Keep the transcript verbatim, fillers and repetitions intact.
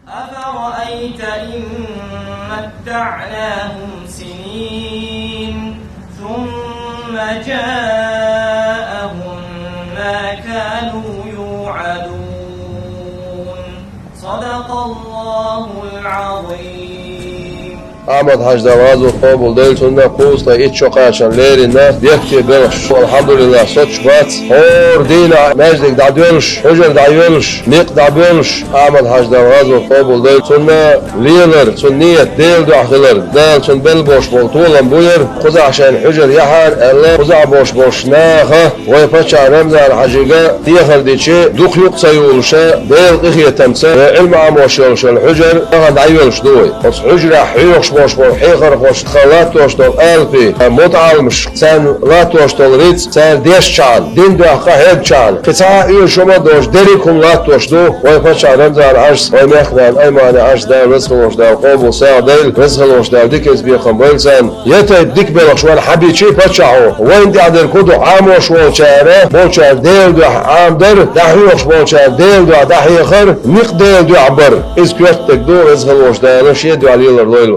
أفرأيت إن متعناهم سنين ثم جاءهم ما كانوا يوعدون. صدق الله العظيم. Ахьмад-Хьажа, Дала гӀазот къобал дойла цунна, кхузткъеи итт шо кхачан лерина, бетте белхаш, алхьамдулиллахӀ, соцуш бац. ХӀора дийнахь маьждиг дӀадоьллуш, хьужар дӀайоьллуш, никъ дӀабоьллуш, Ахьмад-Хьажа, Дала гӀазот къобал дойла цунна, лелар, цун ният Делан дуьхьа хилар, Дала цунна белла болуш болу толам бу яра, кхузахь шайна хьужар яхьара аьлла, кхузахь болуш болчу наха вай паччахь Рамзан-Хьаьжига дехар дичи, дукха юкъ ца юлуша, Делан къинхетамца, вай Ӏилма Ӏамош йолуш йолу хьужар тахана дӀайоьллуш ду вай. Оцу хьужарехь хьоьхуш болуш болу хьехархошна тхан латтош долу алапи, мутаӀаламаш, царна латтош долу рицкъ, цара дешчхьана, дин дуьхьа къахьегчхьана, кхин цхьа а оьшуш хӀума а доцуш, дерриг а хӀума латтош ду вай паччахь Рамзан-Хьаьжас, вай мехкан Аймани-Хьаьжас, Дала веза хилла волчу Дала къобал сагӀа дойла, веза хилла волчу Дала дика эца бекхам бойла царна. Я тайпа дика белхаш вайна хьабичи паччахьо, вайна тӀехь дерг хӀун ду, Ӏамош волчара, болчара Делан дуьхьа Ӏамадар, дӀахьоьхуш болчара Делан дуьхьа дӀахьехар, никъ Делан дуьхьа бар. Иза коьртаниг ду, веза хилла волчу Дала шен дуьхьа лелар лойла вай.